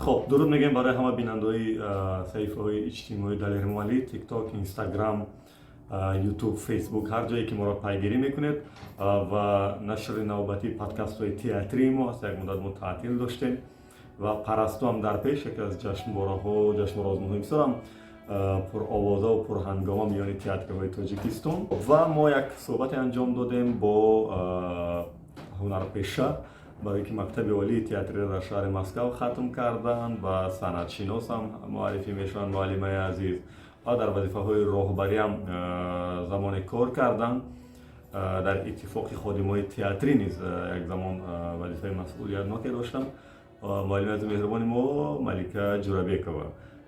Хоб, дуруд мегӯем барои ҳама бинандаҳои саҳифаҳои иҷтимоии Далер Эмомалӣ: ТикТок, Инстаграм, Ютуб, Фейсбук, ҳар ҷое ки моро пайгирӣ мекунед. Ва нашри навбатии подкастҳои театрии мо аст. Як муддат мо таътил доштем ва Парасту ҳам дар пеш, яке аз ҷашнвораҳо, ҷашнвора, озмунҳои бисёрам пуровозаву пурҳангома миёни театрҳои Тоҷикистон. Ва мо як суҳбате анҷом додем бо ҳунарпеша, барои ки мактаби олии театриро дар шаҳри Москав хатм карданд ва санъатшиносам муаррифӣ мешаванд муаллимаи азиз ва дар вазифаҳои роҳбариам замоне кор карданд. Дар Иттифоқи ходимои театрӣ низ як замон вазифаи масъулиятноке доштанд. Муаллими азиз, меҳрубони мо Малика Ҷурабекова,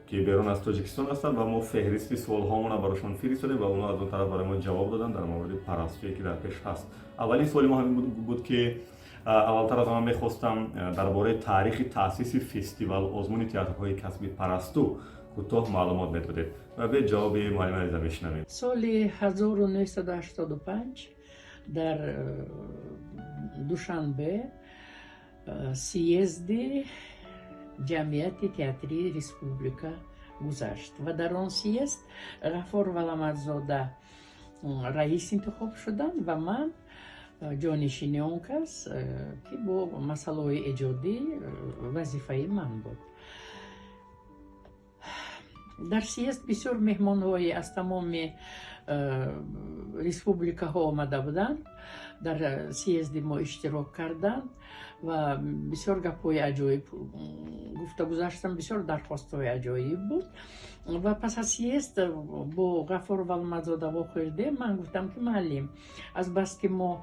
ки берун аз Тоҷикистон ҳастанд, ва мо феҳристи суолҳомона барошон фиристодем ва онҳо аз он тараф барои мо ҷавоб доданд дар мавриди Парастуе, ки дар пеш ҳаст. Аввалин суоли мо ҳамин буд, ки аввалтар аз ҳама мехостам дар бораи таърихи таъсиси фестивал озмуни театрҳои касби Парасту кӯтоҳ маълумот медодед. Ва бе ҷавоби муаллима азиза мешунавем. Соли 1985 дар Душанбе съезди ҷамъияти театрии республика гузашт ва дар он съезд Ғафор Валаматзода раис интихоб шуданд ва ман ҷонишини он кас, ки бо масъалаҳои эҷодӣ вазифаи ман буд. Дар съезд бисёр меҳмонҳое аз тамоми республикаҳо омада буданд, дар съезди мо иштирок карданд ва бисёр гапҳои аҷоиб гуфта гузаштанд, бисёр дархостҳои аҷоиб буд. Ва пас аз съезд бо Ғафор Валмадзода вохӯрдем. Ман гуфтам, ки муаллим, азбаски мо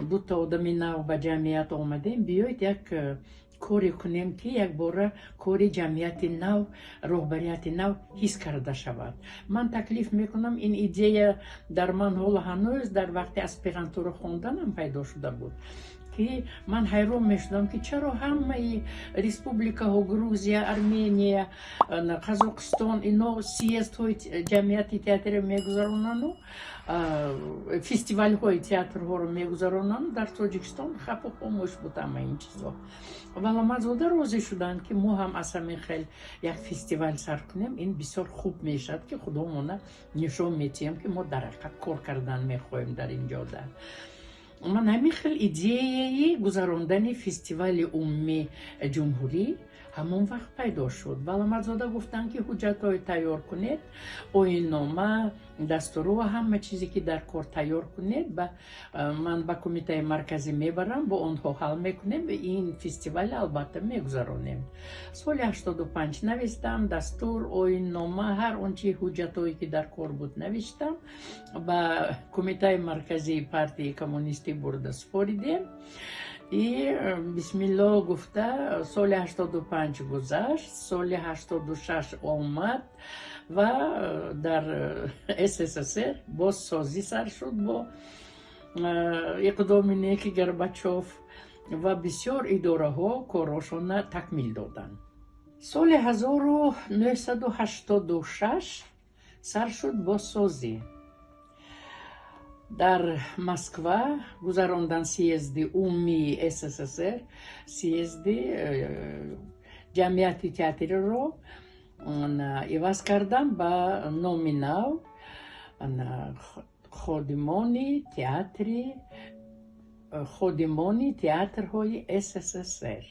дута одами нав ба ҷамъият омадем, биёед, як коре кунем, ки якбора кори ҷамъияти нав, роҳбарияти нав ҳис карда шавад. Ман таклиф мекунам, ин идея дар ман ҳоло ҳанӯз дар вақти аспирантура хонданам пайдо шуда буд, ки ман ҳайрон мешудам, ки чаро ҳамаи республикаҳо, Грузия, Армения, Қазоқистон, ино съездҳои ҷамъияти театриро мегузаронану фестивалҳои театрҳоро мегузаронанд, дар Тоҷикистон хапу хомӯш буд ҳама ин чизҳо. Валамадзода розӣ шуданд, ки мо ҳам аз ҳамин хел як фестивал сар кунем. Ин бисёр хуб мешавад, ки худомона нишон метиҳем, ки мо дар ҳақиқат кор кардан мехоҳем дар ин ҷода. Ман ҳамин хел идеяи гузарондани фестивали умумии ҷумҳурӣ ҳамон вақт пайдо шуд. Валамадзода гуфтанд, ки ҳуҷҷатҳое тайёр кунед, оиннома, дастуру ва ҳама чизе, ки дар кор, тайёр кунед, ба ман ба Кумитаи марказӣ мебарам, бо онҳо ҳал мекунем, ин фестивал албатта мегузаронем. Соли 85 навистам дастур, оиннома, ҳар он чи ҳуҷҷатҳое, ки дар кор буд, навиштам, ба Кумитаи марказии партияи коммунистӣ бурда супоридем. И бисмилло гуфта, соли 85 гузашт, соли 86 омад ва дар СССР бозсозӣ сар шуд бо иқдоми неки Горбачов ва бисёр идораҳо корҳошонро такмил доданд. Соли 1986 сар шуд бозсозӣ. Дар Москва гузарондан съезди умумии СССР, съезди ҷамъияти театриро иваз кардан ба номи нав, ходимони театри, ходимони театрҳои СССР.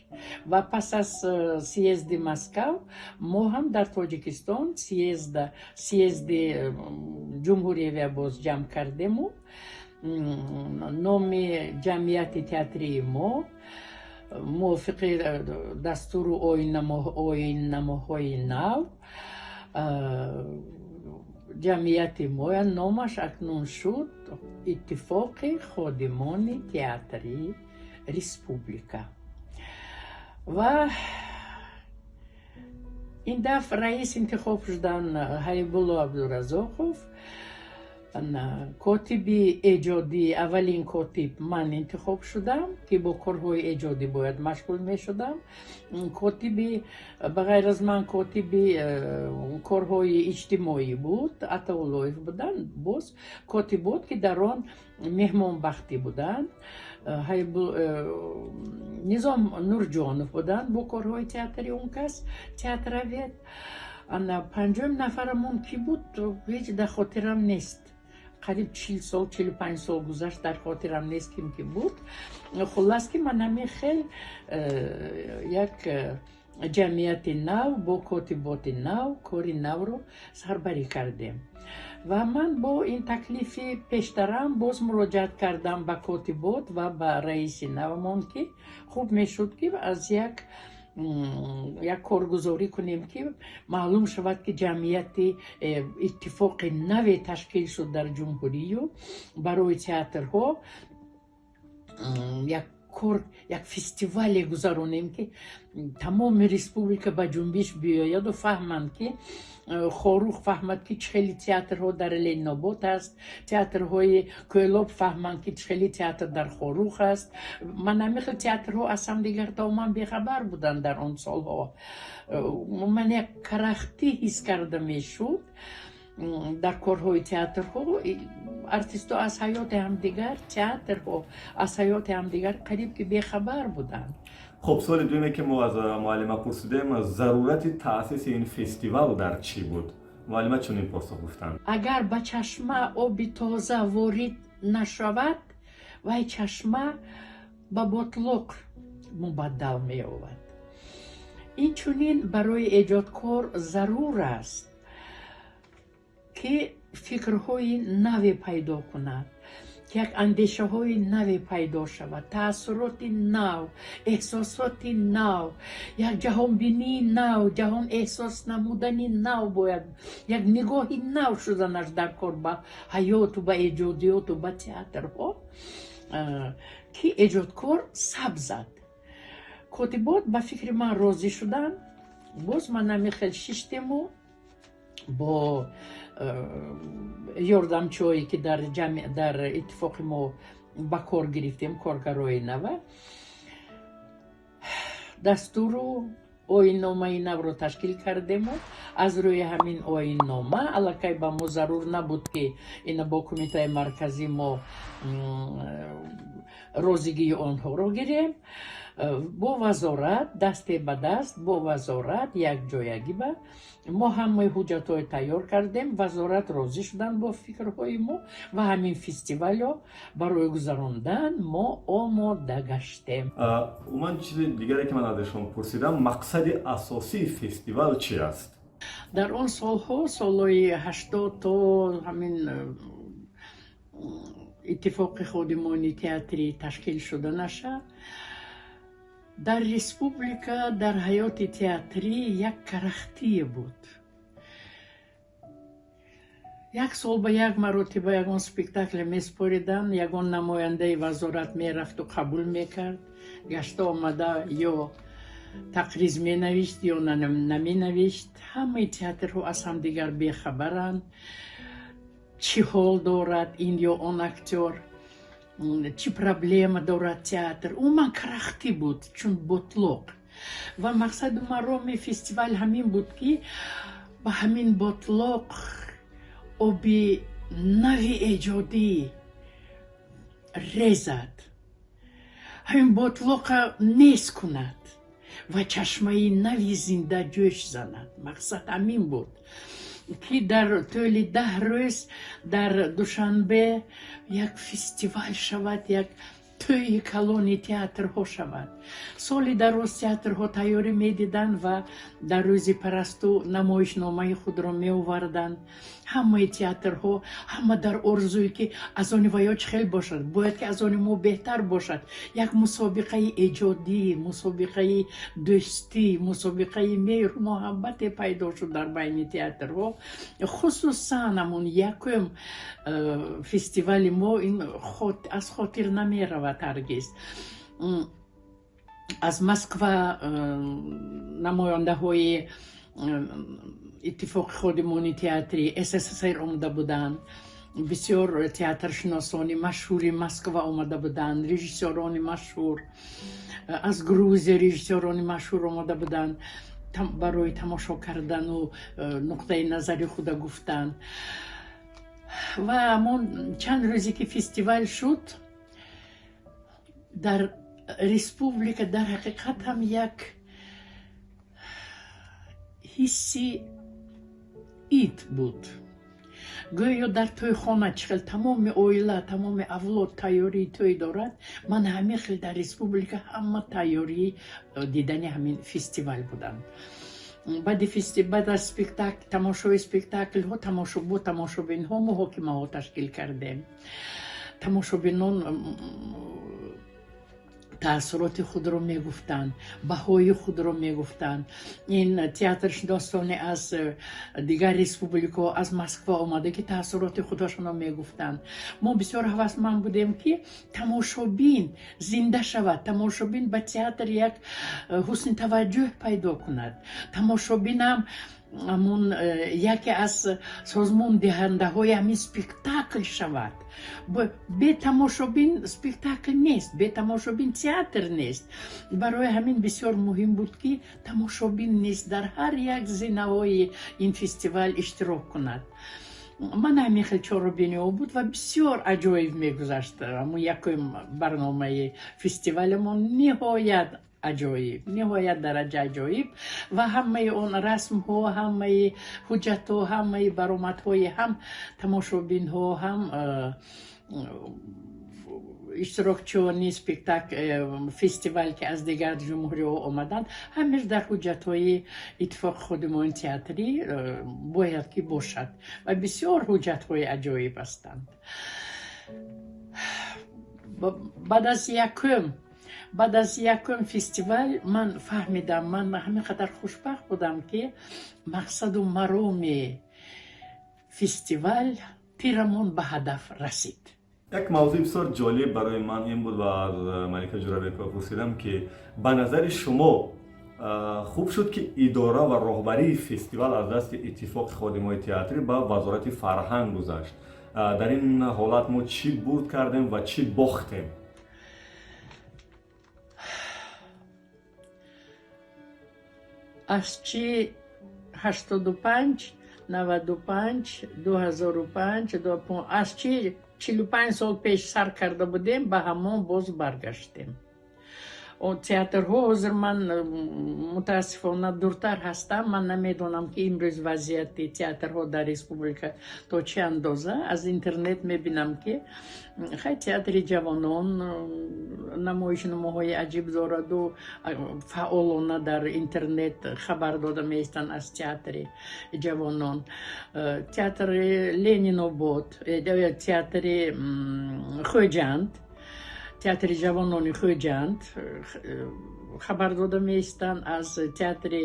Ва пас аз съезди Москав мо ҳам дар Тоҷикистон съезди ҷумҳуриявия боз ҷамъ кардему номи ҷамъияти театрии мо мувофиқи дастуру оиннамоҳои нав, ҷамъияти моя номаш акнун шуд Иттифоқи ходимони театрии республика. Ва ин дафъ раис интихоб шудан Ҳабибулло Абдуразоқов, котиби эҷодӣ, аввалин котиб ман интихоб шудам, ки бо корҳои эҷодӣ бояд машғул мешудам. Котиби, ба ғайр аз ман, котиби корҳои иҷтимоӣ буд, Атауллоев буданд. Боз котибот, ки дар он меҳмонбахтӣ буданд, Низом Нурҷонов буданд бо корҳои театри, он кас театровед. Ана панҷум нафарамон кӣ буд, ҳеҷ дар хотирам нест. Қариб 40 сол, 45 сол гузашт, дар хотирам нест, ким ки буд. Хуллас, ки ман ҳамин хел як ҷамъияти нав бо котиботи нав кори навро сарбарӣ кардем. Ва ман бо ин таклифи пештарам боз муроҷиат кардам ба котибот ва ба раиси навамон, ки хуб мешуд, ки аз як коргузорӣ кунем, ки маълум шавад, ки ҷамъияти иттифоқи наве ташкил шуд дар ҷумҳурию барои театрҳо як кор, як фестивале гузаронем, ки тамоми республика ба ҷунбиш биёяду фаҳманд, ки Хоруғ фаҳмад, ки чӣ хели театрҳо дар Ленинобод аст, театрҳои Кӯлоб фаҳманд, ки чӣ хели театр дар Хоруғ аст. Ман ҳамин хел театрҳо аз ҳамдигар тамоман бехабар буданд дар он солҳо. Ман як карахтӣ ҳис карда мешуд дар корҳои театрҳо. Артистҳо аз ҳаёти ҳамдигар, театрҳо аз ҳаёти ҳамдигар қариб ки бехабар буданд. Хуб, суоли дуюме, ки мо аз муаллима пурсидем, зарурати таъсиси ин фестивал дар чӣ буд, муаллима чунин посух гуфтанд: Агар ба чашма оби тоза ворид нашавад, вай чашма ба ботлоқ мубаддал меёбад. Инчунин барои эҷодкор зарур аст, ки фикрҳои наве пайдо кунад, ки як андешаҳои наве пайдо шавад, таассуроти нав, эҳсосоти нав, як ҷаҳонбинии нав, ҷаҳон эҳсос намудани нав. Бояд як нигоҳи нав шуданаш дар кор ба ҳаёту ба эҷодиёту ба театрҳо, ки эҷодкор сабзад. Котибот ба фикри ман розӣ шуданд. Боз ман ҳамин хел шиштему бо ёрдамчиҳое, ки дар иттифоқи мо ба кор гирифтем, коргарои нава, дастуру оинномаи навро ташкил кардему аз рӯи ҳамин оиннома аллакай ба мо зарур набуд, ки ина бо Кумитаи марказӣ мо розигии онҳоро гирем. Бо вазорат дасте ба даст, бо вазорат якҷоягӣ ба мо ҳамаи ҳуҷҷатҳое тайёр кардем. Вазорат розӣ шуданд бо фикрҳои мо ва ҳамин фестивалро барои гузарондан мо омода гаштем. Умуман, чизи дигаре, ки ман аз шумо пурсидам, мақсади асосии фестивал чи аст? Дар он солҳо, солҳои 80 то ҳамин иттифоқи ходимони театрӣ ташкил шуданаша, дар республика дар ҳаёти театрӣ як карахтие буд. Як сол ба як маротиба ягон спектакле месупориданд, ягон намояндаи вазорат мерафту қабул мекард, гашта омада ё тақриз менавишт, ё наменавишт. Ҳамаи театрҳо аз ҳамдигар бехабаранд, чӣ ҳол дорад ин ё он актёр, чӣ проблема дорад театр. Умуман карахтӣ буд, чун ботлоқ. Ва мақсаду мароми фестивал ҳамин буд, ки ба ҳамин ботлоқ оби нави эҷодӣ резад, ҳамин ботлоқа нест кунад ва чашмаи нави зинда ҷӯш занад. Мақсад ҳамин буд, ки дар тӯли 10 рӯз дар Душанбе як фестивал шавад, як тӯйи калони театрҳо шавад. Соли дароз театрҳо тайёрӣ медиданд ва дар рӯзи Парасту намоишномаи худро меоварданд. Ҳамаи театрҳо, ҳама дар орзуе, ки аз они ваё чӣ хел бошад, бояд ки аз они мо беҳтар бошад. Як мусобиқаи эҷодӣ, мусобиқаи дӯстӣ, мусобиқаи меҳру муҳаббате пайдо шуд дар байни театрҳо. Хусусан ҳамон якум фестивали мо, ин аз хотир намеравад ҳаргиз. Аз Москва намояндаҳои иттифоқи ходимони театри СССР омада буданд, бисёр театршиносони машҳури Москва омада буданд, режиссёрони машҳур аз Грузия, режиссёрони машҳур омада буданд барои тамошо кардану нуқтаи назари худа гуфтан. Ва ҳамон чанд рӯзе, ки фестивал шуд, дар Республика дар ҳақиқат ҳам як ҳисси ид буд. Гӯё дар тӯйхона чӣ хел тамоми оила, тамоми авлод тайёрии тӯй дорад, ман ҳамин хел дар республика ҳама тайёрии дидани ҳамин фестивал буданд. Баъд аз спектакл, тамошои спектаклҳо, бо тамошобинҳо муҳокимаҳо ташкил кардем. Тамошобинон таассуроти худро мегуфтанд, баҳои худро мегуфтанд. Ин театршиносоне аз дигар республикаҳо, аз Москва омада, ки таассуроти худашонро мегуфтанд. Мо бисёр ҳавасманд будем, ки тамошобин зинда шавад, тамошобин ба театр як ҳусни таваҷҷӯҳ пайдо кунад. Тамошобинам ҳамун яке аз созмондиҳандаҳои ҳамин спектакл шавад. Бе тамошобин спектакл нест, бе тамошобин театр нест. Барои ҳамин бисёр муҳим буд, ки тамошобин низ дар ҳар як зинаҳои ин фестивал иштирок кунад. Ман ҳамин хел чорабиниҳо буд ва бисёр аҷоиб мегузашт. Ҳамун якум барномаи фестивалемон ниҳоят аҷоиб, ниҳоят дараҷа аҷоиб, ва ҳамаи он расмҳо, ҳамаи ҳуҷҷатҳо, ҳамаи баромадҳои ҳам тамошобинҳо, ҳам иштирокчиёни спектакл, фестивал, ки аз дигар ҷумҳуриҳо омаданд, ҳамеш дар ҳуҷҷатҳои Иттифоқи ходимони театрӣ бояд ки бошад ва бисёр ҳуҷҷатҳои аҷоиб ҳастанд. Баъд аз якум фестивал ман фаҳмидам, ман ҳамин қадар хушбахт будам, ки мақсаду мароми фестивал тирамон ба ҳадаф расид. Як мавзӯи бисёр ҷолиб барои ман ин буд ва аз Малика Ҷурабекова пурсидам, ки ба назари шумо хуб шуд, ки идора ва роҳбарии фестивал аз дасти Иттифоқи ходимои театрӣ ба Вазорати фарҳанг гузашт? Дар ин ҳолат мо чӣ бурд кардем ва чӣ бохтем? Аз чӣ 85, 95, 2005, аз чӣ 45 сол пеш сар карда будем, ба ҳамон боз баргаштем. Театрҳо ҳозир ман мутаассифона дуртар ҳастам, ман намедонам, ки имрӯз вазъияти театрҳо дар республика то чӣ андоза. Аз интернет мебинам, ки хай, театри ҷавонон намоишномаҳои аҷиб дораду фаъолона дар интернет хабар дода меистанд аз театри ҷавонон, театри Ленинобод, театри Хӯҷанд, театри ҷавонони Хӯҷанд хабар дода меистанд, аз театри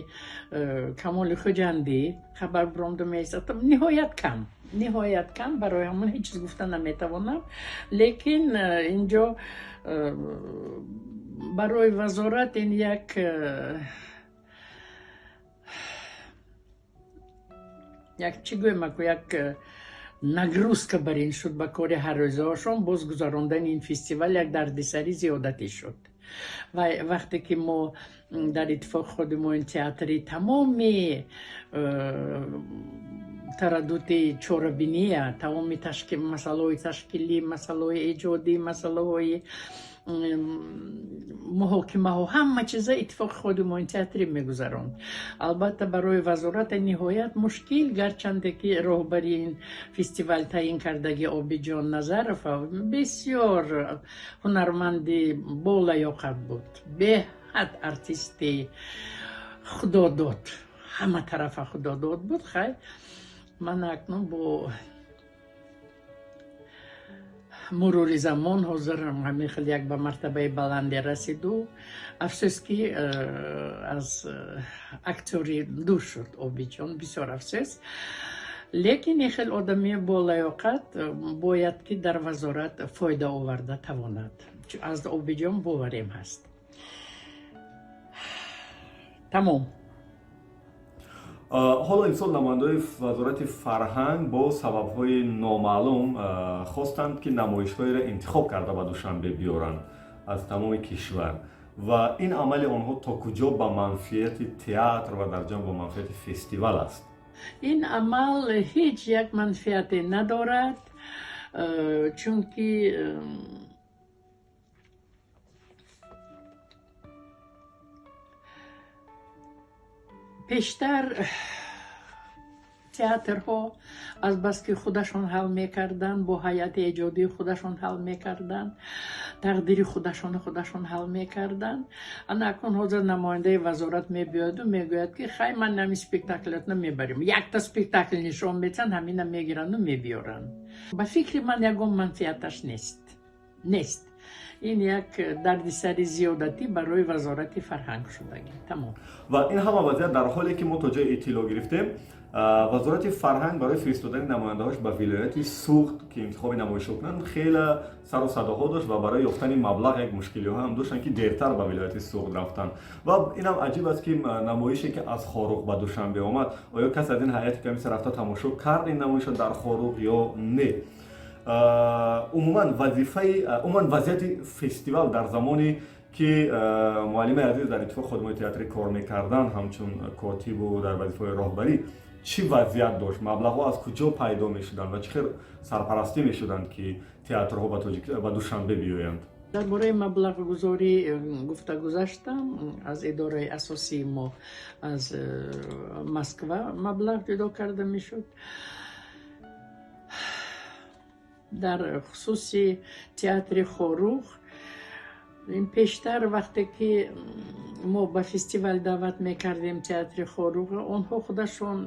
Камоли Хӯҷандӣ хабар биромда меистад. Ниҳоят кам, ниҳоят кам, барои ҳамон ҳеҷ чиз гуфта наметавонам. Лекин инҷо барои вазорат ин як чӣ гӯем, аку, як нагрузка бар ин шуд, ба кори ҳаррӯзаашон боз гузарондани ин фестивал як дардисари зиёдатӣ шуд. Ва вақте ки мо дар Иттифоқи ходимони театри тамоми тараддуди чорабиния, тамоми масъалаҳои ташкилӣ, масъалаҳои эҷодӣ, масъалаҳои муҳокимаҳо, ҳама чиза Иттифоқи ходимони театрӣ мегузаронд. Албатта, барои вазората ниҳоят мушкил, гарчанде ки роҳбари ин фестивал таъин кардаги Обиҷон Назаров бисёр ҳунарманди болаёқат буд, беҳад артисти худодод, ҳама тарафа худодод буд. Хай, ман акнун бо мурури замон ҳозир ҳамин хел як ба мартабаи баланде расиду, афсӯс, ки аз актёри дур шуд Обиҷон, бисёр афсӯс. Лекин ин хел одами болаёқат бояд ки дар вазорат фоида оварда тавонад. Аз Обиҷон боварем ҳаст. Тамом. Ҳоло имсол намояндаҳои Вазорати фарҳанг бо сабабҳои номаълум хостанд, ки намоишҳоеро интихоб карда ба Душанбе биёранд аз тамоми кишвар, ва ин амали онҳо то куҷо ба манфиати театр ва дар ҷамъ ба манфиати фестивал аст? Ин амал ҳеҷ як манфиате надорад, чунки Пештар театрҳо азбаски худашон ҳал мекарданд, бо ҳайати эҷодии худашон ҳал мекарданд, тақдири худашонро худашон ҳал мекарданд. Ана акнун ҳозир намояндаи вазорат мебиёяду мегӯяд, ки хай, ман ҳамин спектаклятно мебарем. Якта спектакл нишон медиҳанд, ҳамина мегиранду мебиёранд. Ба фикри ман, ягон манфиаташ нест. Ин як дардисари зиёдатӣ барои Вазорати фарҳанг шудагӣ, тамом. Ва ин ҳама вазъият дар ҳоле ки мо то ҷои иттилоъ гирифтем, Вазорати фарҳанг барои фиристодани намояндаҳош ба вилояти Суғд, ки интихоби намоишҳо кунанд, хеле сару садоҳо дошт ва барои ёфтани маблағ як мушкилиҳо ҳам доштанд, ки дертар ба вилояти Суғд рафтанд. Ва инам аҷиб аст, ки намоише ки аз Хоруғ ба Душанбе омад, оё кас аз ин ҳайати комиссия рафта тамошо кард ин намоишро дар Хоруғ ё не? Умуман вазифаи, умуман вазъияти фестивал дар замоне ки муаллимаи азиз дар Иттифоқи ходимони театрӣ кор мекарданд, ҳамчун котибу дар вазифаҳои роҳбарӣ, чӣ вазъият дошт? Маблағҳо аз куҷо пайдо мешуданд ва чӣ хел сарпарастӣ мешуданд, ки театрҳо ба Душанбе биёянд? Дар бораи маблағгузорӣ гуфта гузаштам. Аз идораи асосии мо, аз Москва маблағ ҷудо карда мешуд. Дар хусуси театри Хоруғ, ин пештар вақте ки мо ба фестивал даъват мекардем театри Хоруғ, онҳо худашон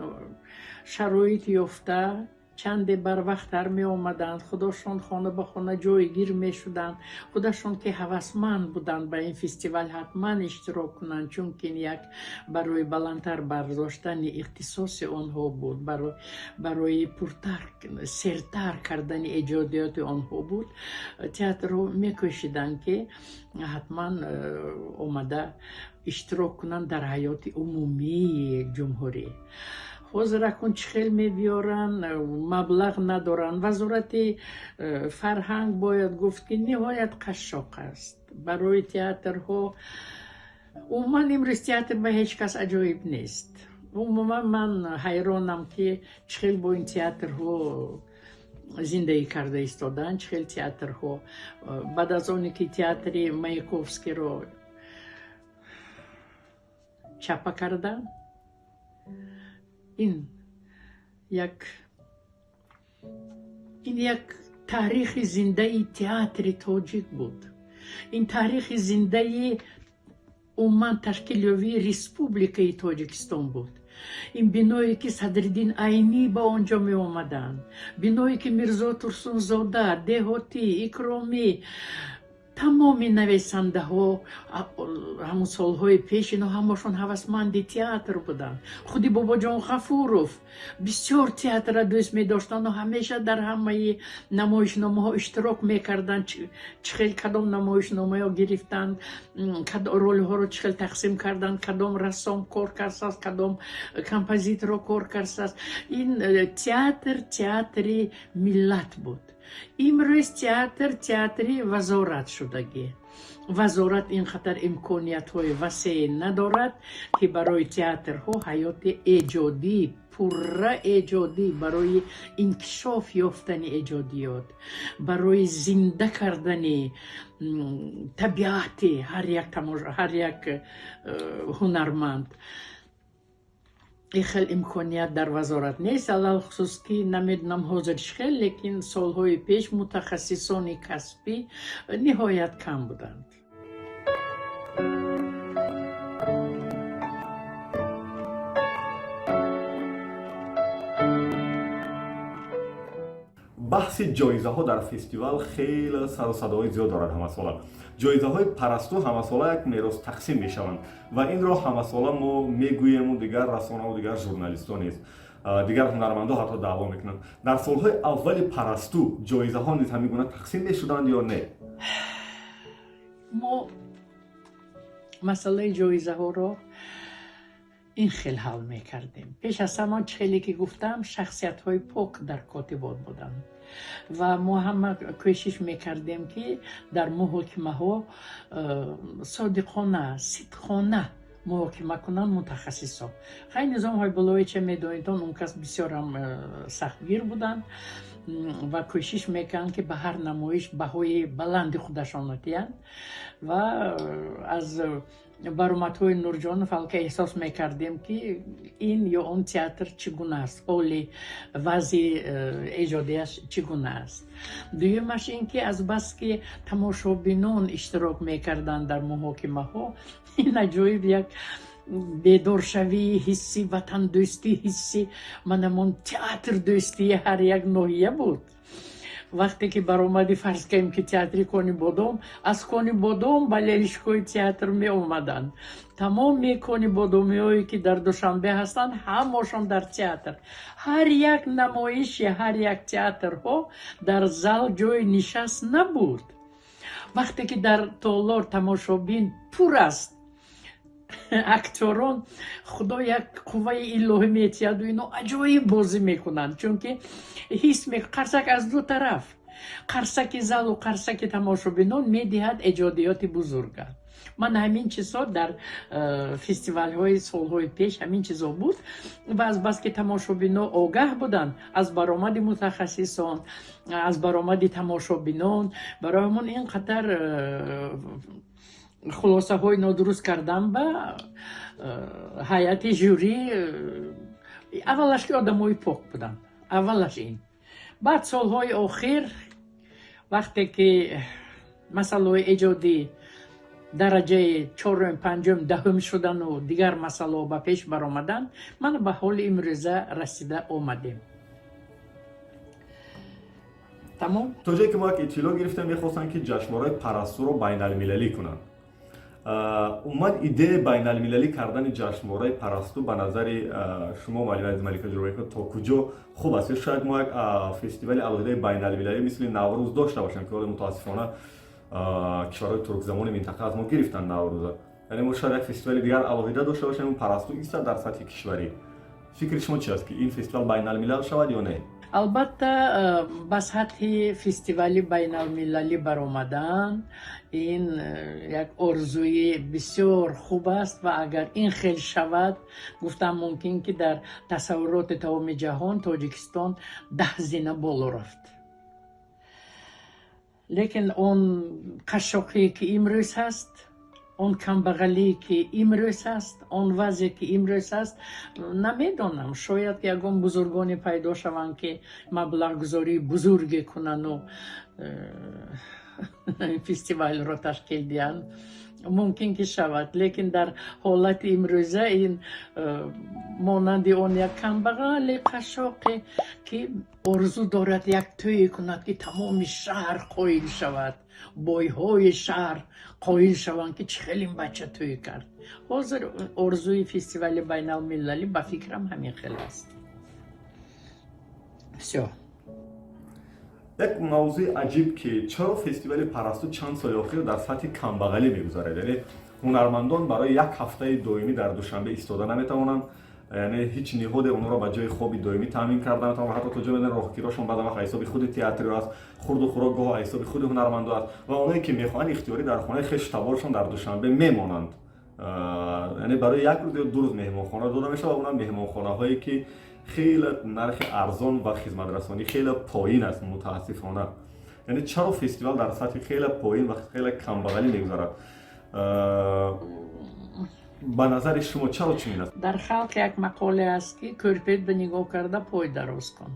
шароит ёфта, чанде барвақттар меомаданд, худошон хона ба хона ҷойгир мешуданд, худашон ки ҳавасманд буданд ба ин фестивал ҳатман иштирок кунанд, чунки ин як барои баландтар бардоштани ихтисоси онҳо буд, барои пуртар, сертар кардани эҷодиёти онҳо буд. Театрҳо мекӯшиданд, ки ҳатман омада иштирок кунанд дар ҳаёти умумии ҷумҳурӣ. Ҳозир акун чӣ хел мебиёранд? Маблағ надоранд. Вазорати фарҳанг, бояд гуфт, ки ниҳоят қашшоқ аст барои театрҳо. Умуман имрӯз театр ба ҳеҷ кас аҷоиб нест. Умуман ман ҳайронам, ки чӣ хел бо ин театрҳо зиндагӣ карда истодаанд, чӣ хел театрҳо баъд аз оне ки театри Маяковскийро чапа карданд. Ин як таърихи зиндаи театри тоҷик буд, ин таърихи зиндаи умуман ташкилёбии Республикаи Тоҷикистон буд. Ин биное ки Садриддин Айнӣ ба он ҷо меомаданд, биное ки Мирзо Турсунзода, Деҳотӣ, Икромӣ, тамоми нависандаҳо ҳамун солҳои пеш, ино ҳамашон ҳавасманди театр буданд. Худи Бобоҷон Ғафуров бисёр театрра дӯст медоштанду ҳамеша дар ҳамаи намоишномаҳо иштирок мекарданд. Чӣ хел кадом намоишномаҳо гирифтанд, ролҳоро чӣ хел тақсим карданд, кадом рассом кор кардааст, кадом композиторро кор кардааст. Ин театр театри миллат буд. Имрӯз театр театри вазорат шудагӣ. Вазорат ин қадар имкониятҳои васее надорад, ки барои театрҳо ҳаёти эҷодӣ, пурра эҷодӣ, барои инкишоф ёфтани эҷодиёт, барои зинда кардани табиати ҳар як ҳар як ҳунарманд. Ин хел имконият дар вазорат нест. Алалхусус ки намедонам ҳозир чӣ хел, лекин солҳои пеш мутахассисони касбӣ ниҳоят кам буданд. Баҳси ҷоизаҳо дар фестивал хеле сару садоҳои зиёд дорад. Ҳамасола ҷоизаҳои Парасту ҳамасола як мерос тақсим мешаванд ва инро ҳамасола мо мегӯему дигар расонаву дигар журналистҳо низ, дигар ҳунармандо ҳатто даъво мекунанд. Дар солҳои аввали Парасту ҷоизаҳо низ ҳамин гуна тақсим мешуданд ё не? Мо масъалаи ҷоизаҳоро ин хел ҳал мекардем. Пеш аз ҳама, чӣ хеле ки гуфтам, шахсиятҳои пок дар котибот буданд ва мо ҳама кӯшиш мекардем, ки дар муҳокимаҳо содиқона, сидқона муҳокима кунанд мутахассисҳо. Хай, Низом Ҳайбуллоевича медонедон, он кас бисёрам сахтгир буданд ва кӯшиш мекарданд, ки ба ҳар намоиш баҳои баланди худашонро диҳанд ва аз Баромадҳои Нурҷонов аллакай эҳсос мекардем, ки ин ё он театр чӣ гуна аст, ҳоли вазъи эҷодияш чӣ гуна аст. Дуюмаш ин ки азбаски тамошобинон иштирок мекарданд дар муҳокимаҳо, ин аҷоиб як бедоршавии ҳисси ватандӯстӣ, ҳисси манамон театрдӯстии ҳар як ноҳия буд. Вақте ки баромади, фарз кардем, ки театри Кони Бодом, аз Кони Бодом ба Лелишкои театр меомаданд. Тамоми Кони Бодомиҳое, ки дар Душанбе ҳастанд, ҳамошон дар театр. Ҳар як намоиши ҳар як театрҳо дар зал ҷои нишаст набуд. Вақте ки дар толор тамошобин пур аст, актёрон Худо як қувваи илоҳӣ метиҳаду ино аҷоиб бозӣ мекунанд, чунки ҳис қарсак аз ду тараф, қарсаки залу қарсаки тамошобинон медиҳад эҷодиёти бузурга. Ман ҳамин чизҳо дар фестивалҳои солҳои пеш ҳамин чизҳо буд. Ва азбаски тамошобино огаҳ буданд аз баромади мутахассисон, аз баромади тамошобинон, барои ҳамон ин қадар хулосаҳои нодуруст кардан ба ҳайати жюри аввалаш ки одамои пок буданд, аввалаш ин. Баъд солҳои охир, вақте ки масъалаҳои эҷодӣ дараҷаи чорум, панҷум, 10-ум шудану дигар масъалаҳо ба пеш баромаданд, мана ба ҳоли имрӯза расида омадем. Тамом. То ҷое ки мо як иттилоъ гирифтем, мехостанд, ки ҷашнвораи Парастуро байналмилалӣ кунанд. Умуман, идеяи байналмилалӣ кардани ҷашнвораи Парасту ба назари шумо, муаллима Малика Ҷурабекова, то куҷо хуб аст? Ё шояд мо як фестивали алоҳидаи байналмилалӣ мисли Наврӯз дошта бошем, ки ҳоло мутаассифона кишварҳои туркзамони минтақа аз мо гирифтанд Наврӯза. Яъне мо шояд як фестивали дигар алоҳида дошта бошем, Парасту истад дар сатҳи кишварӣ. Фикри шумо чи аст, ки ин фестивал байналмилал шавад ё не? Албатта, ба сатҳи фестивали байналмилалӣ баромадан ин як орзуи бисёр хуб аст ва агар ин хел шавад, гуфтам мумкин, ки дар тасаввуроти тамоми ҷаҳон Тоҷикистон 10 зина боло рафт. Лекин он қашшоқие, ки имрӯз ҳаст, он камбағалие, ки имрӯз ҳаст, он вазъе, ки имрӯз ҳаст, намедонам, шояд ягон бузургоне пайдо шаванд, ки маблағгузории бузурге кунану фестивалро ташкил диҳанд. Мумкин ки шавад, лекин дар ҳолати имрӯза ин монанди он як камбағали қашшоқе, ки орзу дорад як тӯе кунад, ки тамоми шаҳр қоил шавад, бойҳои шаҳр қоил шаванд, ки чӣ хел ин бача тӯй кард. Ҳозир орзуи фестивали байналмилалӣ, ба фикрам, ҳамин хел аст. Всё. Як мавзӯи аҷиб, ки чаро фестивали Парасту чанд соли охир дар сатҳи камбағалӣ мегузарад? Яъне ҳунармандон барои як ҳафтаи доимӣ дар Душанбе истода наметавонанд, яъне ҳеҷ ниҳоде онҳоро ба ҷои хоби доимӣ таъмин карда наметавонад. Ҳатто то ҷое медонед, роҳкирошон баъзан вақт ҳисоби худи театрио аст, хурду хӯрок гоҳо ҳисоби худи ҳунармандо аст ва онҳое, ки мехоҳанд, ихтиёрӣ дар хонаи хешу таборшон дар Душанбе мемонанд. Яъне барои як рӯз ё 2 рӯз меҳмонхона дода мешавад, онам меҳмонхонаҳое, ки хеле нархи арзон ва хизматрасонӣ хеле поин аст, мутаассифона. Яъне чаро фестивал дар сатҳи хеле поин ва хеле камбағалӣ мегузарад? Ба назари шумо, чаро чунин аст? Дар халқ як мақоле аст, ки кӯрпет ба нигоҳ карда пой дароз кун.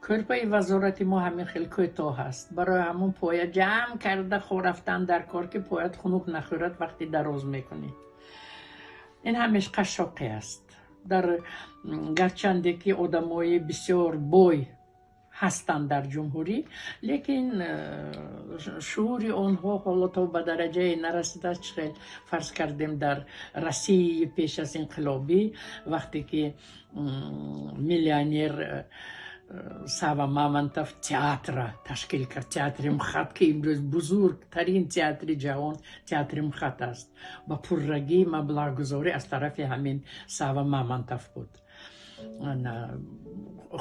Кӯрпаи вазорати мо ҳамин хел кӯтоҳ аст, барои ҳамон поя ҷамъ карда рафтан дар кор, ки поят хунук нахӯрад вақти дароз мекунӣ. Ин ҳамеш қашшоқӣ аст. Дар гарчанде ки одамои бисёр бой ҳастанд дар ҷумҳурӣ, лекин шуури онҳо ҳоло то ба дараҷае нарасидааст, чӣ хел фарз кардем дар Россияи пеш аз инқилобӣ, вақте ки миллионер Сава Мамонтов театра ташкил кард, театри МХАТ, ки имрӯз бузургтарин театри ҷаҳон театри МХАТ аст, ба пуррагӣ маблағгузорӣ аз тарафи ҳамин Сава Мамонтов буд.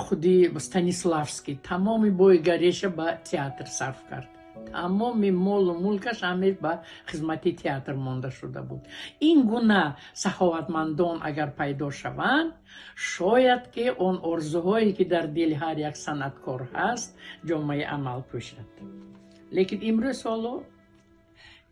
Худи Станиславский тамоми бойгариша ба театр сарф кард, тамоми молу мулкаш ҳамеш ба хизмати театр монда шуда буд. Ин гуна саховатмандон агар пайдо шаванд, шояд ки он орзуҳое, ки дар дили ҳар як санъаткор ҳаст, ҷомаи амал пӯшад. Лекин имрӯз ҳоло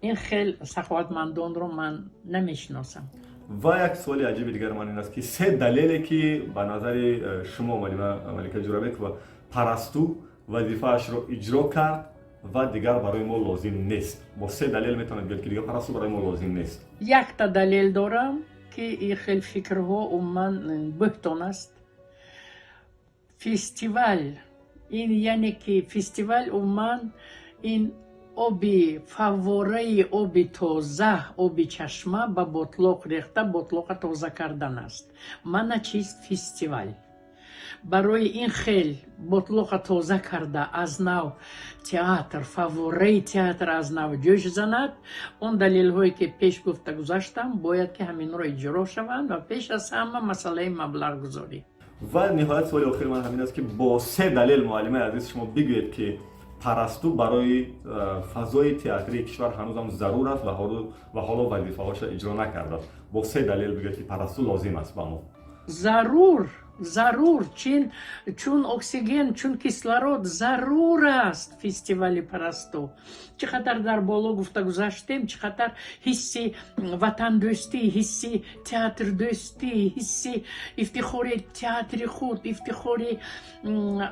Ин хел саховатмандонро ман намешиносам. Ва як суоли аҷиби дигари ман ин аст, ки се далеле, ки ба назари шумо, муаллима Малика Ҷурабекова, «Парасту» вазифаашро иҷро кард ва дигар барои мо лозим нест. Бо се далел метавонед гӯед, ки дигар «Парасту» барои мо лозим нест. Якта далел дорам, ки ин хел фикрҳо умуман бӯҳтон аст. Фестивал ин, яъне ки фестивал умуман ин оби фаввораи, оби тоза, оби чашма ба ботлоқ рехта, ботлоқа тоза кардан аст. Мана чист фестивал. Барои ин хел ботлоқа тоза карда, аз нав театр, фаввораи театр аз нав ҷӯш занад, он далелҳое, ки пеш гуфта гузаштам, бояд ки ҳаминро иҷро шаванд ва пеш аз ҳама масъалаи маблағгузорӣ. Ва ниҳоят, суоли охири ман ҳамин аст, ки бо се далел, муаллимаи азиз, шумо бигӯед, ки «Парасту» барои фазои театрии кишвар ҳанӯзам зарур аст ва ҳоло вазифаҳоша иҷро накардааст. Бо се далел бигӯед, ки «Парасту» лозим аст ба мо. Зарур, зарур, чун оксиген, чун кислород зарур аст фестивали «Парасту». Чӣ қадар дар боло гуфта гузаштем, чӣ қадар ҳисси ватандӯстӣ, ҳисси театрдӯстӣ, ҳисси ифтихори театри худ, ифтихори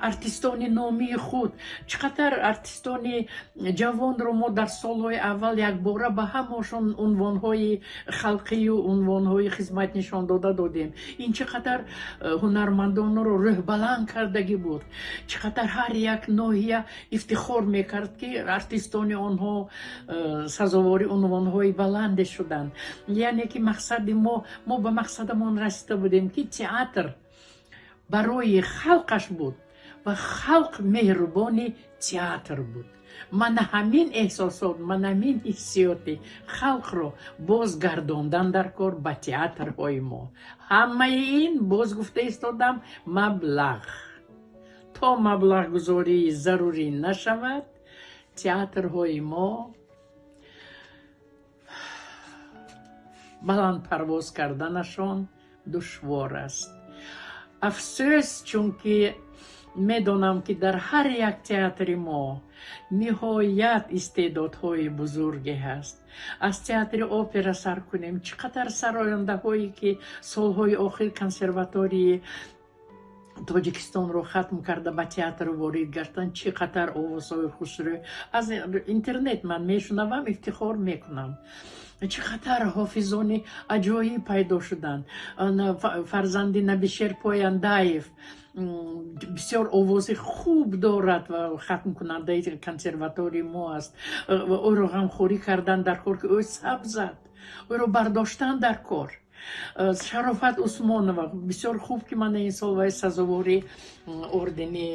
артистони номии худ, чӣ қадар артистони ҷавонро мо дар солҳои аввал якбора ба ҳамашон унвонҳои халқию унвонҳои хизматнишондода додем. Ин чӣ қадар ҳунармандонро рӯҳбаланд кардагӣ буд, чӣ қадар ҳар як ноҳия ифтихор мекард, ки артистони онҳо сазовори унвонҳои баланде шуданд. Яъне ки мақсади мо ба мақсадамон расида будем, ки театр барои халқаш буд ва халқ меҳрубони театр буд. Мана ҳамин эҳсосот, мана ҳамин ҳиссиёти халқро бозгардондан дар кор ба театрҳои мо. Ҳамаи ин, боз гуфта истодам, маблағ. То маблағгузории зарурӣ нашавад, театрҳои мо баландпарвоз карданашон душвор аст. Афсӯс, чунки медонам, ки дар ҳар як театри мо ниҳоят истеъдодҳои бузурге ҳаст. Аз театри опера сар кунем, чӣ қадар сарояндаҳое, ки солҳои охир консерватории Тоҷикистонро хатм карда, ба театр ворид гаштанд, чӣ қадар овозҳои хушрӯй аз интернет ман мешунавам, ифтихор мекунам. Чӣ қадар ҳофизони аҷоиб пайдо шуданд. Фарзанди Набишер Пояндаев бисёр овози хуб дорад ва хатмкунандаи консерватории мо аст. Ӯро ғамхорӣ кардан дар кор, ки ӯ сабзад, ӯро бардоштан дар кор. Шарофат Усмонова, бисёр хуб, ки мана ин сол вай сазовори ордени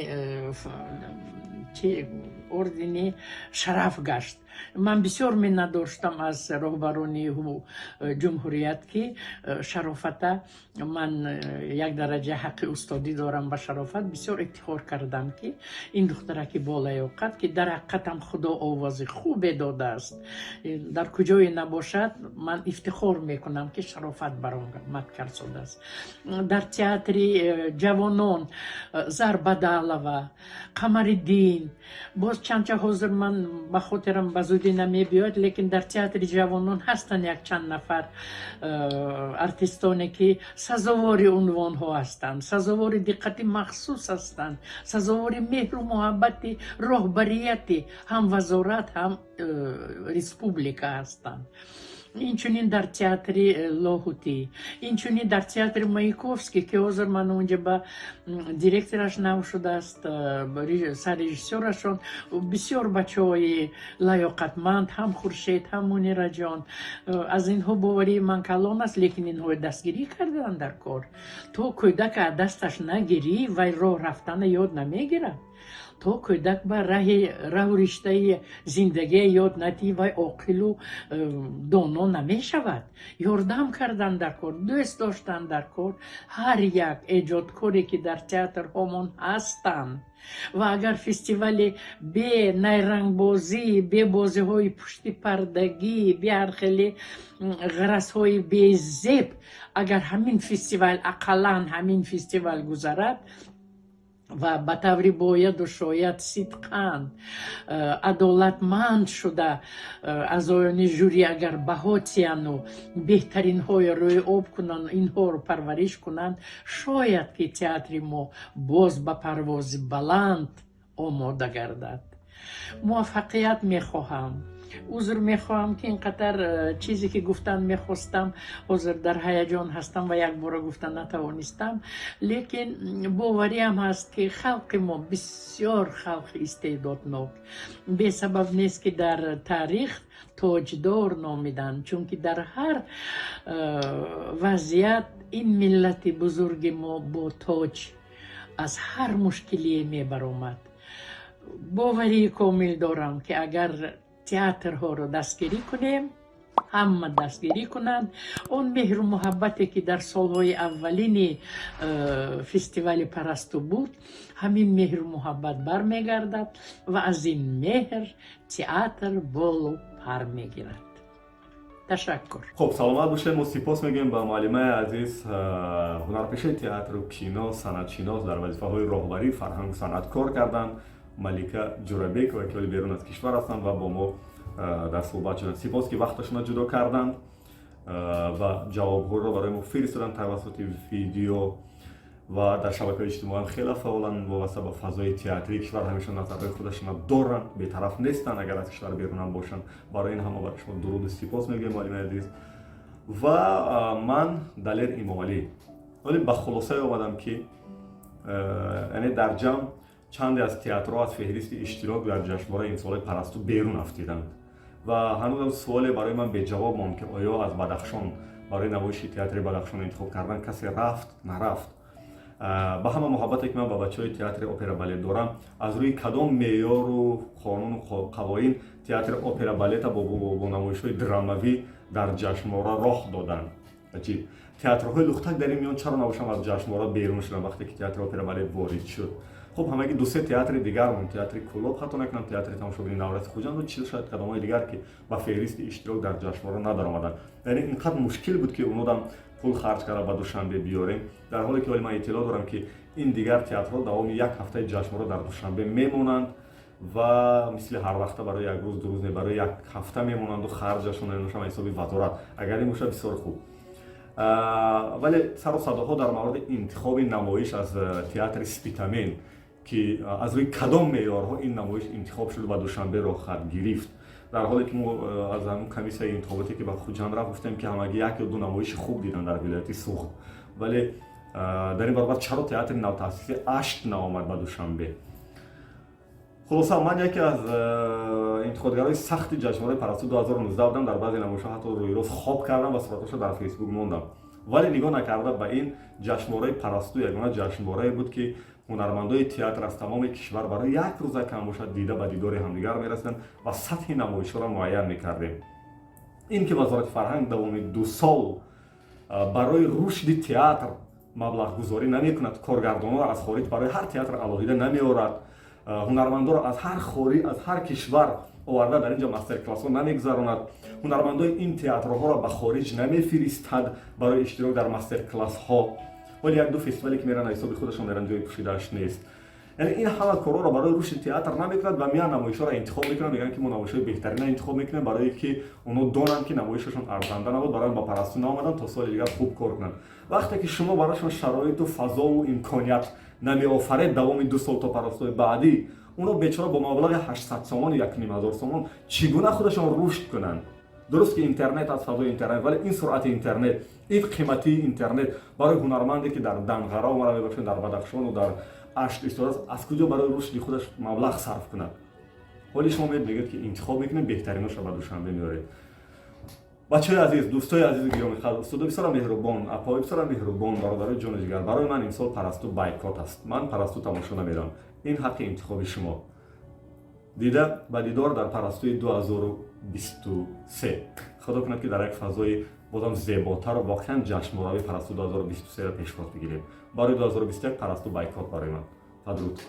ордени шараф гашт. Ман бисёр миннатдор шудам аз роҳбарони ҷумҳурият, ки Шарофата, ман як дараҷа ҳаққи устодӣ дорам ба Шарофат, бисёр ифтихор кардам, ки ин духтараки болаёқат, ки дар ҳақиқатам Худо овози хубе додааст, дар куҷое набошад, ман ифтихор мекунам, ки Шарофат баромад кардааст. Дар театри ҷавонон Зарбадалова, Қамариддин, боз чандча, ҳозир ман ба хотирам ба зудӣ намебиёяд, лекин дар театри ҷавонон ҳастанд якчанд нафар артистоне, ки сазовори унвонҳо ҳастанд, сазовори диққати махсус ҳастанд, сазовори меҳру муҳаббати роҳбарияти ҳам вазорат, ҳам республика ҳастанд. Инчунин дар театри Лоҳутӣ, инчунин дар театри Маяковский, ки ҳозир ман унҷа ба директораш нав шудааст, саррежиссёрашон, бисёр бачаҳои лаёқатманд, ҳам Хуршед, ҳам Мунираҷон, аз инҳо боварии ман калон аст, лекин инҳои дастгирӣ карданд дар кор. То кӯдака аз дасташ нагирӣ, вай роҳ рафтана ёд намегирад. То кӯдак ба раҳи раҳу риштаи зиндагие ёд надиҳӣ, вай оқилу доно намешавад. Ёрдам кардан дар кор, дӯст доштан дар кор ҳар як эҷодкоре, ки дар театрҳомон ҳастанд. Ва агар фестивали бе найрангбозӣ, бе бозиҳои пуштипардагӣ, бе ҳар хеле ғаразҳои безеб, агар ҳамин фестивал, ақаллан ҳамин фестивал гузарад. Ва ба таври бояду шояд сидқан адолатманд шуда аъзоёни жюри агар баҳо тияну беҳтаринҳоро рӯи об кунанд, инҳоро парвариш кунанд, шояд ки театри мо боз ба парвози баланд омода гардад. Муваффақият мехоҳам. Узр мехоҳам, ки ин қадар чизе ки гуфтан мехостам, ҳозир дар ҳаяҷон ҳастам ва якбора гуфта натавонистам, лекин бовариам ҳаст, ки халқи мо бисёр халқи истеъдоднок. Бесабаб нест, ки дар таърих тоҷдор номиданд, чунки дар ҳар вазъият ин миллати бузурги мо бо тоҷ аз ҳар мушкилие мебаромад. Боварии комил дорам, ки агар театрҳоро дастгирӣ кунем, ҳама дастгирӣ кунанд, он меҳру муҳаббате, ки дар солҳои аввалини фестивали Парасту буд, ҳамин меҳру муҳаббат бармегардад ва аз ин меҳр театр болу пар мегирад. Ташаккур. Хуб, саломат бошед. Мо сипос мегӯем ба муаллимаи азиз, ҳунарпешаи театру кино, санъатшинос, дар вазифаҳои роҳбарии фарҳангу санъат кор карданд, Малика Ҷурабекова, ки ҳоли берун аз кишвар ҳастанд ва бо мо дар суҳбат шуданд. Сипос, ки вақташонро ҷудо карданд ва ҷавобҳоро барои мо фиристоданд тавассути видео ва дар шабакаҳои иҷтимоӣ хеле фаъоланд. Вобаста ба фазои театрии кишвар ҳамеша назарҳои худашонро доранд, бетараф нестанд, агар аз кишвар берунам бошанд. Барои ин ҳама барои шумо дуруду сипос мегӯем, муаллимаи азиз. Ва ман, Далер Имомалӣ, вале ба хулосае омадам, ки яъне дар ҷамъ чанде аз театрҳо аз феҳристи иштирок дар ҷашнвораи имсолаи Парасту берун афтиданд ва ҳанӯзам суоле барои ман беҷавоб монд, ки оё аз Бадахшон барои намоиши театри Бадахшон интихоб кардан касе рафт, нарафт. Ба ҳама муҳаббате, ки ман ба бачаҳои театри опера балет дорам, аз рӯи кадом меъёру қонуну қавоин театри опера балета бо намоишҳои драмавӣ дар ҷашнвора роҳ доданд? Аҷиб, театрҳои лухтак дар ин миён чаро набошам аз ҷашнвора берун шуданд, вақте ки театри опера балет ворид шуд? Хуб, ҳамаги дусе театри дигар монд: театри Кӯлоб, хато накунам, театри тамошобини навраси Хуҷанду чил шояд кадомҳои дигар, ки ба феҳристи иштирок дар ҷашнвора надаромаданд. Яъне ин қадр мушкил буд, ки онодам пул харҷ карда ба Душанбе биёрем, дар ҳоле ки ҳоли ман иттилоъ дорам, ки ин дигар театрҳо давоми як ҳафтаи ҷашнвора дар Душанбе мемонанд ва мисли ҳар вақта барои як рӯз, 2 рӯз не, барои як ҳафта мемонанду харҷашон ношам ҳисоби вазорат. Агар ин бошад, бисёр хуб. Вале сару садоҳо дар мавриди интихоби намоиш аз театри Спитамен, ки аз рӯи кадом меъёрҳо ин намоиш интихоб шуд, ба Душанбе роҳхат гирифт, дар ҳоле ки мо аз ҳамун комиссияи интихоботе, ки ба Хуҷанд рафт, гуфтем, ки ҳамагӣ як ё ду намоиши хуб диданд дар вилояти Суғд. Вале дар ин баробар чаро театри навтаъсиси Ашт наомад ба Душанбе? Хулоса, ман яке аз интиқодгарои сахти ҷашнвораи Парасту 2019 будам. Дар баъзе намоишҳо ҳатто рӯйрост хоб кардам ва суратҳошо дар Фейсбук мондам. Вале нигоҳ накарда ба ин, ҷашнвораи Парасту ягона ҷашнворае буд, ки ҳунармандои театр аз тамоми кишвар барои як рӯза кам бошад дида ба дидори ҳамдигар мерасиданд ва сатҳи намоишҳоро муайян мекардем. Ин ки Вазорати фарҳанг давоми 2 сол барои рушди театр маблағгузорӣ намекунад, коргардонҳоро аз хориҷ барои ҳар театр алоҳида намеорад, ҳунармандоро аз ҳар хориҷ, аз ҳар кишвар оварда дар инҷо мастер-классҳо намегузаронад, ҳунармандои ин театрҳоро ба хориҷ намефиристад барои иштирок дар мастер-классҳо. Вале як ду фестивале, ки меран, ҳисоби худашон меран, ҷои пӯшидааш нест. Яъне ин ҳама корҳоро барои рушди театр намекунад ва меян намоишҳоро интихоб мекунанд, мегӯянд, ки мо намоишҳои беҳтарина интихоб мекунем, барое ки онҳо донанд, ки намоишашон арзанда набуд, барои ба Парасту наомаданд, то соли дигар хуб кор кунанд. Вақте ки шумо барошон шароиту фазову имконият намеофаред давоми 2 сол то Парастуи баъдӣ, онҳо бечора бо маблағи 800 сомон, 1500 сомон чӣ гуна худашон рушд кунанд? Дуруст, ки интернет аст, фазои интернет, вале ин суръати интернет, ин қиматии интернет барои ҳунарманде, ки дар Данғара омада мебошад, дар Бадахшону дар Ашт истодааст, аз куҷо барои рушди худаш маблағ сарф кунад? Ҳоли шумо мегӯед, ки интихоб мекунед, беҳтариношро ба Душанбе меоред. Бачаҳои азиз, дӯстои азизу гиромиқадр, устодо бисёра меҳрубон, апои бисёра меҳрубон, бародарои ҷону ҷигар, барои ман имсол Парасту бойкот аст. Ман Парасту тамошо намерам. Ин ҳаққи интихоби шумо. Дида ба дидор дар Парастуи 2023. Худо кунад, ки дар як фазои бозам зеботару воқеан ҷашнворави Парасту 2023-ро пешвоз бигирем. Барои 2021 Парасту бойкот барои ман. Падруд.